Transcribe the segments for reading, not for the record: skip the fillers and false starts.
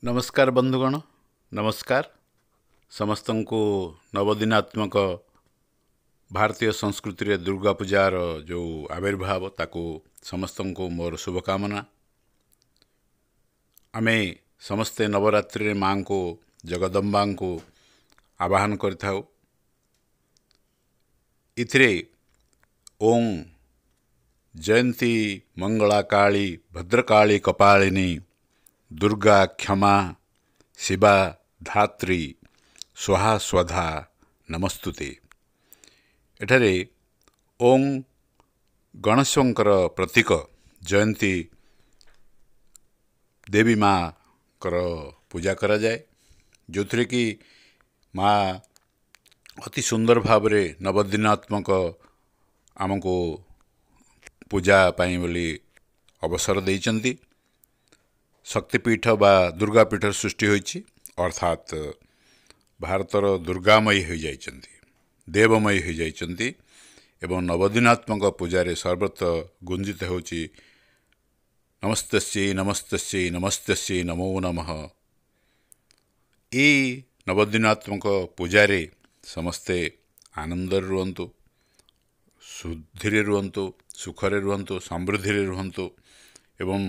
ନମସ୍କାର ବନ୍ଧୁଗଣ, ନମସ୍କାର ସମସ୍ତଙ୍କୁ। ନବଦିନାତ୍ମକ ଭାରତୀୟ ସଂସ୍କୃତିରେ ଦୁର୍ଗା ପୂଜାର ଯେଉଁ ଆବିର୍ଭାବ, ତାକୁ ସମସ୍ତଙ୍କୁ ମୋର ଶୁଭକାମନା। ଆମେ ସମସ୍ତେ ନବରାତ୍ରିରେ ମାଆଙ୍କୁ, ଜଗଦମ୍ବାଙ୍କୁ ଆବାହନ କରିଥାଉ। ଏଥିରେ ଓଁ ଜୟନ୍ତୀ ମଙ୍ଗଳା କାଳୀ ଭଦ୍ରକାଳୀ କପାଳିନୀ ଦୁର୍ଗା କ୍ଷମା ଶିବା ଧାତ୍ରୀ ସ୍ୱହା ସ୍ୱଧା ନମସ୍ତୁତେ। ଏଠାରେ ଓଁ ଗଣେଶଙ୍କର ପ୍ରତୀକ, ଜୟନ୍ତୀ ଦେବୀ ମାଙ୍କର ପୂଜା କରାଯାଏ, ଯେଉଁଥିରେ କି ମା ଅତି ସୁନ୍ଦର ଭାବରେ ନବଦିନାତ୍ମକ ଆମକୁ ପୂଜା ପାଇଁ ବୋଲି ଅବସର ଦେଇଛନ୍ତି। ଶକ୍ତିପୀଠ ବା ଦୁର୍ଗାପୀଠ ସୃଷ୍ଟି ହୋଇଛି, ଅର୍ଥାତ୍ ଭାରତର ଦୁର୍ଗାମୟୀ ହୋଇଯାଇଛନ୍ତି, ଦେବମୟୀ ହୋଇଯାଇଛନ୍ତି ଏବଂ ନବଦିନାତ୍ମକ ପୂଜାରେ ସର୍ବତ୍ର ଗୁଞ୍ଜିତ ହେଉଛି ନମସ୍ତସ୍ୟೈ ନମସ୍ତସ୍ୟೈ ନମସ୍ତସ୍ୟೈ ନମୋ ନମଃ। ଏଇ ନବଦିନାତ୍ମକ ପୂଜାରେ ସମସ୍ତେ ଆନନ୍ଦରେ ରୁହନ୍ତୁ, ଶୁଦ୍ଧିରେ ରୁହନ୍ତୁ, ସୁଖରେ ରୁହନ୍ତୁ, ସମୃଦ୍ଧିରେ ରୁହନ୍ତୁ ଏବଂ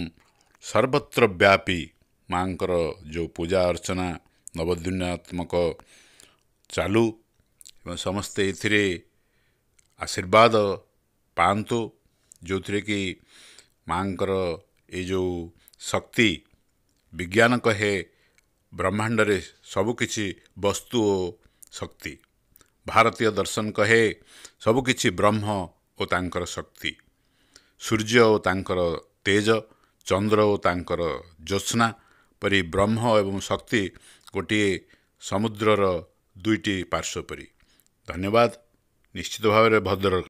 ସର୍ବତ୍ର ବ୍ୟାପୀ ମାଆଙ୍କର ଯେଉଁ ପୂଜା ଅର୍ଚ୍ଚନା ନବଦିନାତ୍ମକ ଚାଲୁ ଏବଂ ସମସ୍ତେ ଏଥିରେ ଆଶୀର୍ବାଦ ପାଆନ୍ତୁ, ଯେଉଁଥିରେ କି ମାଆଙ୍କର ଏଇ ଯେଉଁ ଶକ୍ତି। ବିଜ୍ଞାନ କହେ ବ୍ରହ୍ମାଣ୍ଡରେ ସବୁକିଛି ବସ୍ତୁ ଓ ଶକ୍ତି। ଭାରତୀୟ ଦର୍ଶନ କହେ ସବୁକିଛି ବ୍ରହ୍ମ ଓ ତାଙ୍କର ଶକ୍ତି। ସୂର୍ଯ୍ୟ ଓ ତାଙ୍କର ତେଜ, ଚନ୍ଦ୍ର ଓ ତାଙ୍କର ଜ୍ୟୋତ୍ସ୍ନା ପରି ବ୍ରହ୍ମ ଏବଂ ଶକ୍ତି ଗୋଟିଏ ସମୁଦ୍ରର ଦୁଇଟି ପାର୍ଶ୍ୱ ପରି। ଧନ୍ୟବାଦ। ନିଶ୍ଚିତ ଭାବରେ ଭଦ୍ର